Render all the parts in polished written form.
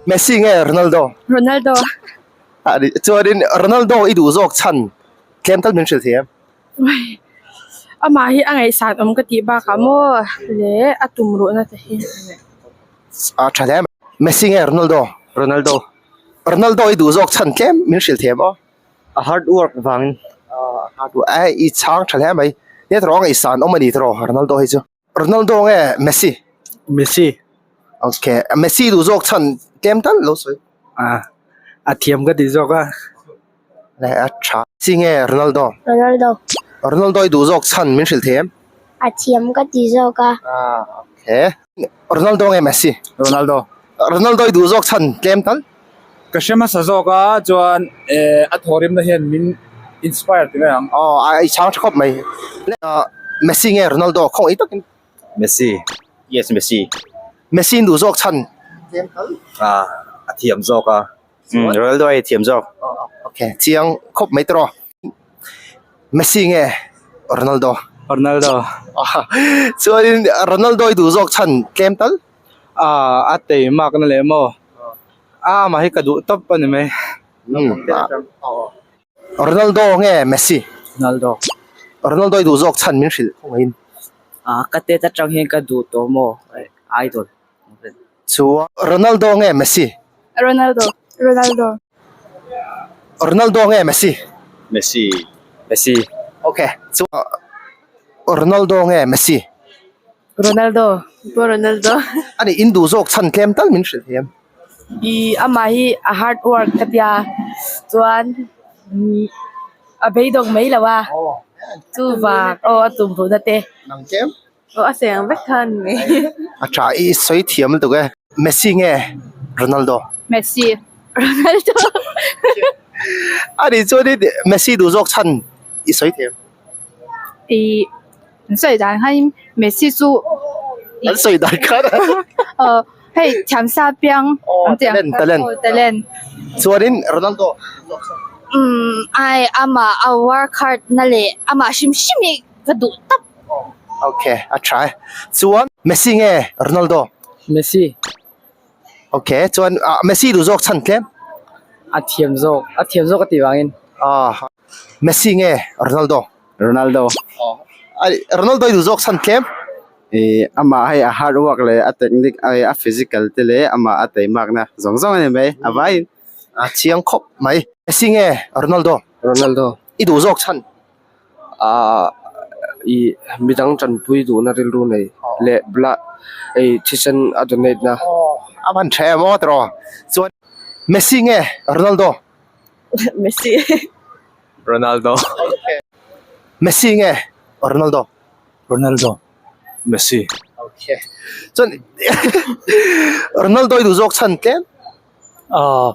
Messi nge Ronaldo? Ronaldo. A ni chuanin Ronaldo i duh zawk chhan tlem tal min hrilh thei em? Amah hi a ngaihsan awm ka tih bakah maw leh a tum ruhna te hi. A tha hle mai. Messi nge Ronaldo? Ronaldo. Ronaldo i duh zawk chhan tlem min hrilh thei em aw? A hard work vangin. A hard work a i chhang tha hle mai. Nia tawrh a ngaihsan awm a ni tawrh Ronaldo hi chu. Ronaldo nge Messi? Messi. Ok, Messi duh zawk chhan tlem tal lo sawi. A, a thiam ka ti zawk a. Le a tha. Messi nge Ronaldo? Ronaldo. Ronaldo i duh zawk chhan min hrilh thei em? A thiam ka ti zawk a. Ah, ok. Ronaldo nge Messi? Ronaldo. Ronaldo i duh zawk chhan tlem tal? Ka hre hmasa zawk a chuan eh a thawhrimna hian min inspire ti mai ang. Aw a i chhang tha khawp mai. Messi nge Ronaldo khawngaih takin? Messi. Yes Messi. Messi in duh zawk chhan tlem tal? Ah a thiam zawk a. Ronaldo ai a thiam zawk. Ok chiang khawp mai tawh. Messi nge Ronaldo? Ronaldo. Chuanin Ronaldo i duh zawk chhan tlem tal? Ah a tei makna leh maw? A amah hi ka duh tawp a ni mai. Ronaldo nge Messi? Ronaldo. Ronaldo i duh zawk chhan min hrilh khawngaihin. Ah ka tet atang hian ka duh tawh maw idol. Chuan Ronaldo nge Messi? Ronaldo. Ronaldo. Ronaldo nge Messi? Messi. Messi. Ok. Chuan Ronaldo nge Messi? Ronaldo. Pu Ronaldo. Ani in duh zawk chhan tlem tal min hrilh thei em? I amah hi a hard work ka tia chuan a beidawng mai lo a chuvang aw a tum duhna te. Nang tlem? Aw a seng vek kha ani mai. A tha i sawi thiam lutuk e. Messi nge Ronaldo? Messi. Ronaldo. Ani chuan i Messi duh zawk chhan i sawi thei em? I an sawi dan khan Messi chu an sawi dan khan aw hei thiamsa piang an ti ang talent aw talent chuanin Ronaldo umm ai amah a work hard na leh amah hrim hrim hi ka duh tawp ok a tha e chuan Messi nge Ronaldo Messi ok chuan ah Messi duh zawk chhan tlem a thiam zawk a thiam zawk a tih vangin ah Messi nge Ronaldo? Ronaldo. Ronaldo i duh zawk chhan tlem? Ih amah hei a hard work leh a technique a physical te leh amah a teimakna zawng zawng a ni mai a vaiin. A chiang khawp mai. Messi nge Ronaldo? Ronaldo. I duh zawk chhan? Ahh ih midang tanpui duhna rilru nei leh blood ei thisen a donate na. A hman tha em aw tiraw? Chuan Messi nge Ronaldo? Messi. Ronaldo. Messi nge Ronaldo? Ronaldo. Messi. Okay. Chuan Ronaldo i duh zawk chhan tlem? Ah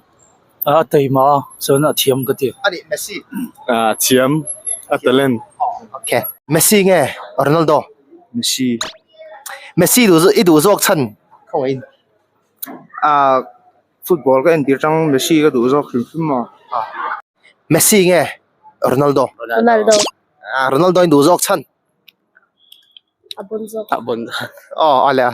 a taima a chuan a thiam ka ti. Ani Messi. A thiam a talent. Okay. Messi nge Ronaldo? Messi. Messi duh i duh zawk chhan khawngaih in. Ah Football ka entir tang Messi ka duh zawk hrim hrim a. Messi nge Ronaldo? Ronaldo. Ronaldo in duh zawk chhan? A bon zawk. A bon. Aw a leh a.